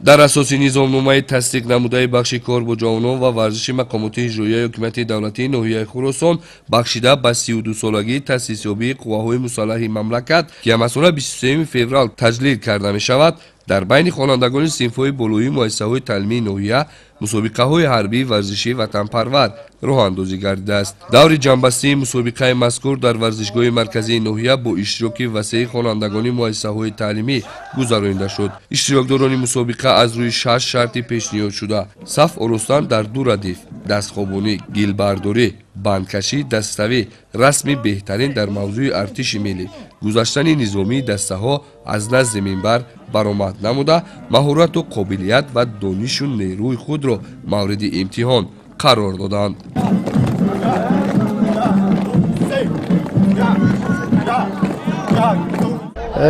Дар асоси низомномаи тасдиқ намудаи бахши кор бо ҷавонон ва варзиши мақомоти иҷроияи ҳокимияти давлатии ноҳияи Хуросон бахшида ба 32-солагии таъсисёбии қувваҳои мусаллаҳи мамлакат, ки ҳамасола 23 феврал таҷлил карда мешавад, дар байни хонандагони синфҳои болоии муассисаҳои таълимии ноҳия мусобиқаҳои ҳарбии варзишии ватанпарвар роҳандозӣ гардидааст. Даври ҷамъбастии мусобиқаи мазкур дар варзишгоҳи марказии ноҳия бо иштироки васеи хонандагони муассисаҳои таълимӣ гузаронида шуд. Иштирокдорони мусобиқа аз рӯи 6 шарти пешниҳодшуда саф оростан дар ду радиф, дастхобонӣ, гилбардорӣ, бандкашии даставӣ, расми беҳтарин дар мавзӯи артиши миллӣ, гузаштани низомии дастаҳо аз назди минбар баромад намуда, маҳорату қобилият ва донишу нерӯи худро мавриди имтиҳон қарор доданд.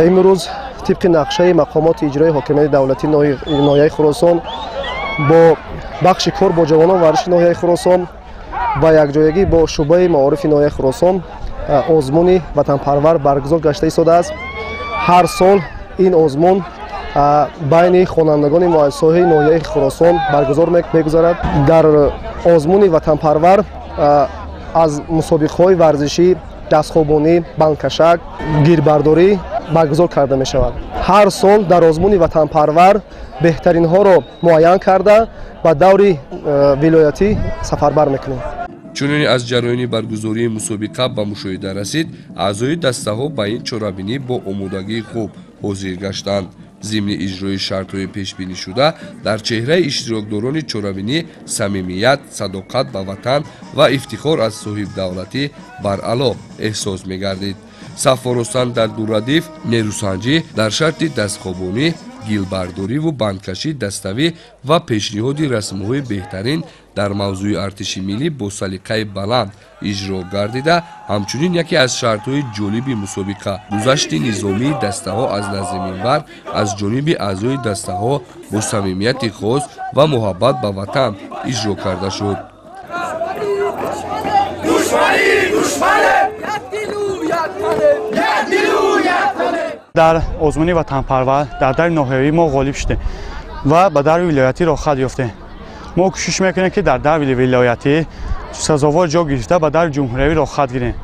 Имрӯз тибқи нақшаи мақомоти иҷроии ҳокимияти давлатии ноҳияи Хуросон бо бахши кор бо ҷавонон варзиши ноҳияи Хуросон ва якҷоягӣ бо шӯъбаи маорифи ноҳияи Хуросон озмуни ватанпарвар баргузор гашта истодааст. Ҳар сол ин озмун байни хонандагони муассисаҳои ноҳияи Хуросон баргузор мегузарад. Дар озмуни ватанпарвар аз мусобиқаҳои варзишӣ, дастхобонӣ, бандкашак, гирбардорӣ баргузор карда мешавад. Ҳар сол дар озмуни ватанпарвар беҳтаринҳоро муайян карда ба даври вилоятӣ сафарбар мекунем. Чунин аз ҷараёни баргузории мусобиқа ба мушоҳида расид, аъзои дастаҳо ба ин чорабинӣ бо омодагии хуб ҳозир гаштанд. Зимни иҷрои шартҳои пешбинишуда дар чеҳраи иштирокдорони чорабинӣ самимият, садоқат ба ватан ва ифтихор аз соҳибдавлатӣ баръало эҳсос мегардид. Саф оростан дар ду радиф, нерӯсанҷӣ дар шарти дастхобонӣ, гилбардориву бандкашии даставӣ ва пешниҳоди расмҳои беҳтарин дар мавзӯи артиши миллӣ бо салиқаи баланд иҷро гардида, ҳамчунин яке аз шартҳои ҷолиби мусобиқа гузашти низомии дастаҳо аз назди минбар аз ҷониби аъзои дастаҳо бо самимияти хос ва муҳаббат ба ватан иҷро карда шуд. Дар озмуни ватанпарвар дар дари ноҳиявӣ мо ғолиб шудем ва ба дари вилоятӣ роҳхат ёфтем. Мо кӯшиш мекунем, ки дар дари вилоятӣ сазовор ҷо гирифта ба дари ҷумҳуриявӣ роҳхат гирем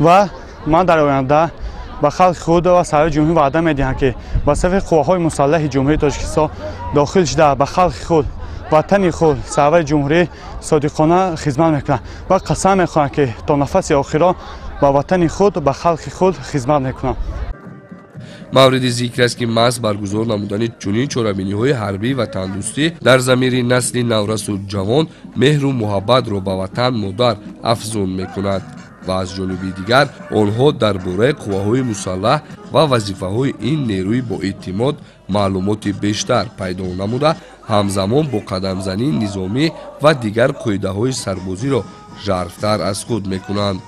ва ман дар оянда ба халқи худ ва сарвари ҷумҳурӣ ваъда медиҳам, ки ба сафи қувваҳои мусаллаҳи Ҷумҳурии Тоҷикистон дохил шуда ба халқи худ, ватани худ, сарвари ҷумҳурӣ содиқона хизмат мекунам ва қасам мехӯрам, ки то нафаси охиро ба ватани худ, ба халқи худ хизмат мекунам. Мавриди зикр аст, ки маҳз баргузор намудани чунин чорабиниҳои ҳарбӣ ватандӯстӣ дар замири насли наврасу ҷавон меҳру муҳаббатро ба ватан модар афзун мекунад ва аз ҷониби дигар онҳо дар бораи қувваҳои мусаллаҳ ва вазифаҳои ин нерӯи боэътимод маълумоти бештар пайдо намуда, ҳамзамон бо қадамзании низомӣ ва дигар қоидаҳои сарбозиро жарфтар аз худ мекунанд.